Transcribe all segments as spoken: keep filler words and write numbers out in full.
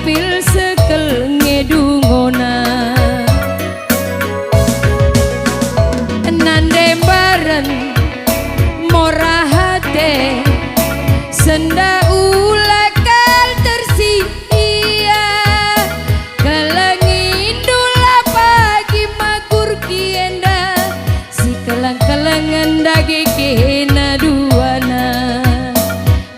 pil sekelenge dungona. Nande mbaren morah ate, senda ula kal tersia. Kelengindu la pagi magurki enda, si keleng-kelengen dage kena duana.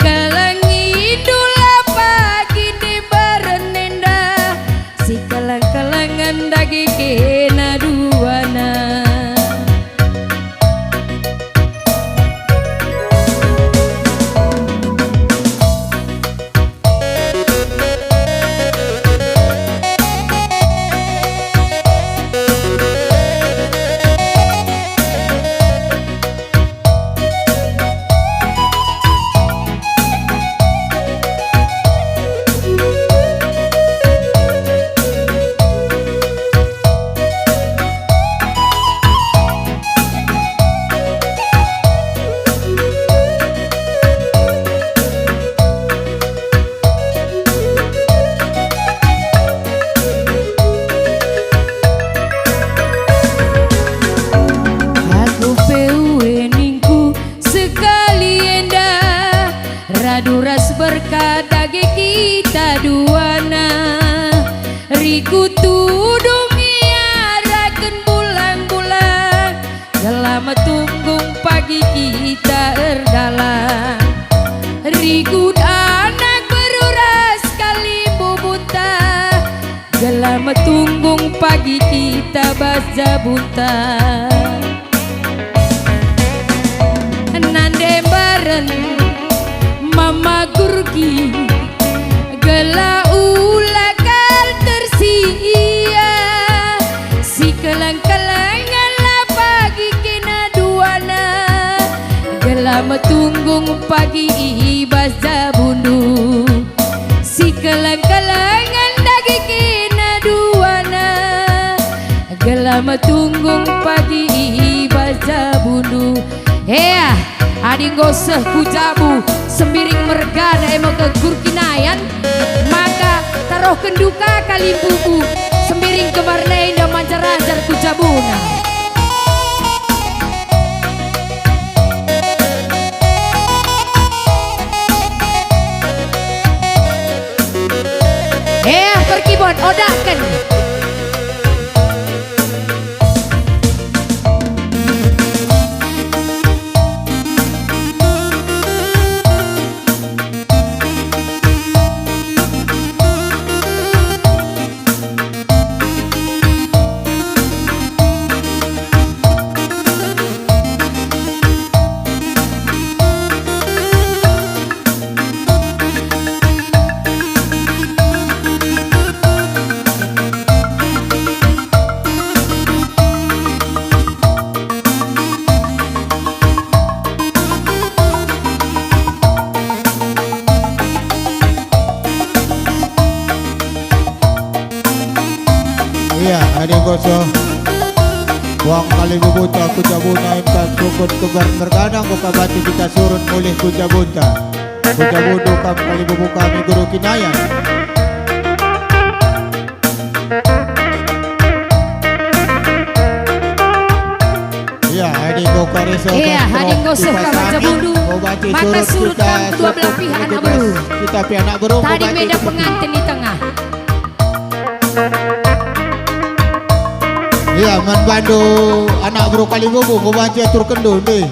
Kelengindu la pagi ndembaren enda, si keleng-kelengen dage kena duana. Aku pe ue ningku sekali enda, radu ras berkat dage kita duana. Riku tudung iaraken bulang-bulang, gelah metunggung pagi kita erdalan. Riku anak beru ras kalimbubunta, gelah metunggung pagi kita bas jabunta. Nande mbaren mama gurki, gelah ula kal tersia. Si keleng-kelengen la pagi kena duana, gelah metunggung pagi i bas jabundu. Si keleng-kelengen dage kena duana, gelah metunggung pagi i bas jabundu. Ea, adi enggo seh ku jabu Sembiring mergana e maka gurkinayan, maka tarohken duka kalimbubu Sembiring kembarna enda manjar-anjar ku jabuna. Eh, perkibon, odaken. Iya, adi enggo seh puang kalimbubuta ku jabuna, empat rukun kembar mergana enggo ka banci kita surut mulih ku jabunta. Ku jabundu kam kalimbubu kami gurkinayan. Iya, adi enggo kari so. Iya, adi enggo seh ka jabundu, maka surut kam kedua belah pihak anak beru. Kita pe anak beru, tading me enda penganten i tengah. Iya, man bandu anak beru kalimbubu, enggo banci aturkenndu ndai.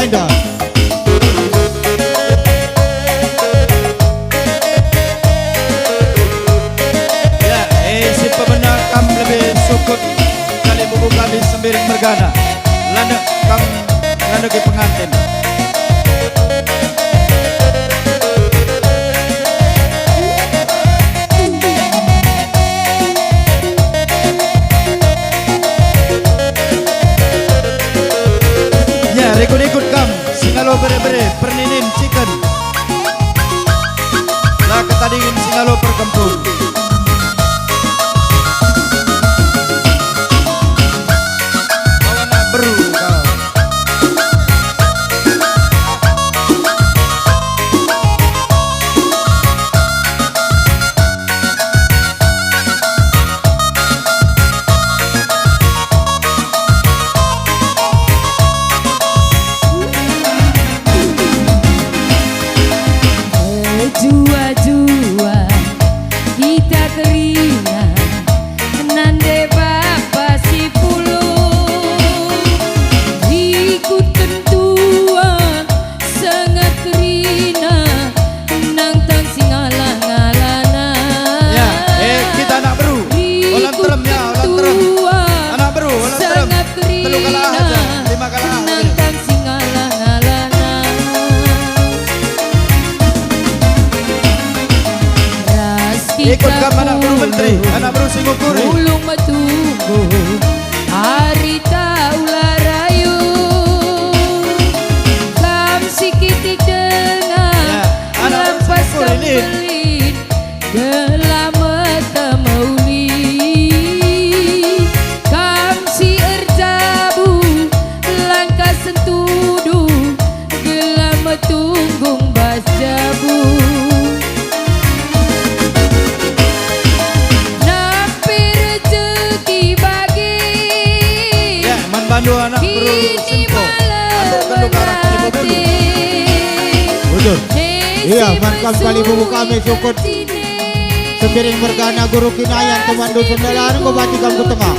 Enda. Ya, eh, si pemena kam lebe sukut kalimbubu kami Sembiring mergana. Landu kam, landu ke penganten. Ya, rikut-ikut kam, singalo bere-bere, perninin ciken. La ketadingen singalo perkempung. Awana beru kam. Tri, anak beru Singukuri. Ulung metunggung, ari ta ula rayu. Kam si kitik denga, ya, anak beru lampas Singukuri, kam Lin. Belin, gelah mete mehuli. Kam si erjabu, langkas sentudu, gelah metunggung bas jabu. Nampi rejeki bagi. Ya, man bandu anak beru Sempo. Atur kendu karak ni bebelu. Bujur. Iya, man kam kali bubu kami sukut. Sembiring mergana guru kinayan teman dusun dalan, enggo bati kam ku tengah.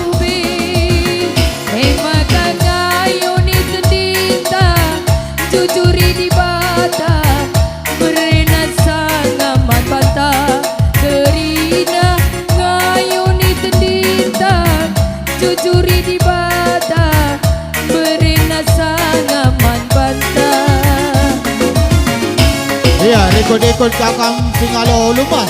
E maka ngayuni tendinta, jujuri Dibata, berena sanga man banta, kerina ngayuni tendinta, jujuri Dibata, berena sanga man banta. Iya, rikut-ikut kakang singalo lumas.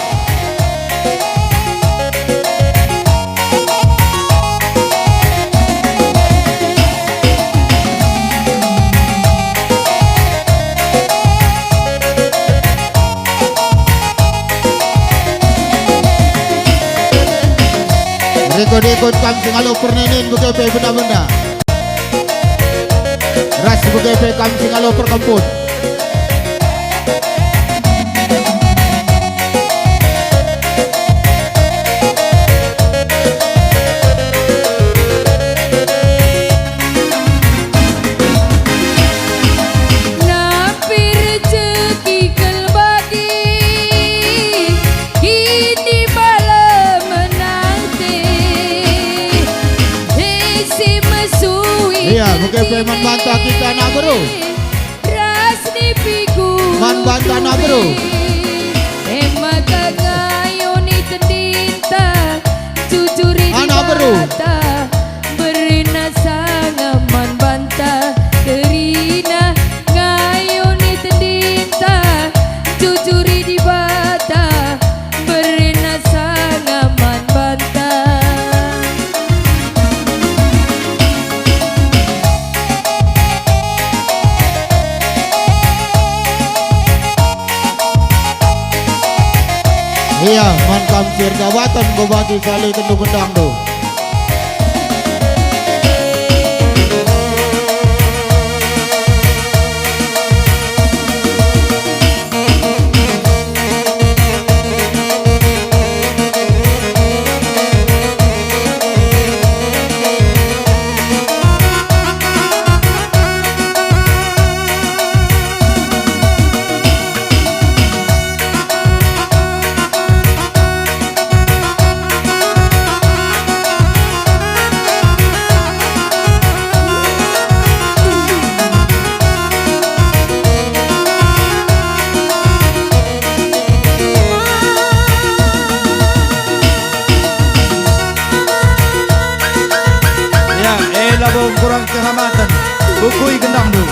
Rikut-ikut kam singalo perninin bage pe benda-benda. Ras bage pe kam singalo perkempun. Nampi rejeki kal bagi, kini bala menang te. Isi mesui. Iya, bage pe man banta kita anak beru. Ras nipiku. Man banta anak beru. E maka ngayuni tendinta, jujuri anak beru. Dibata, berena sanga man banta, kerina ngayuni tendinta, jujuri Dibata, berena sanga man banta. Iya, man kam si erjabatan, enggo bati sale kendu gendangndu. Ya, e labo kurang kehormatan, bukui gendangndu.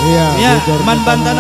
Iya, ya, bujur man bantana.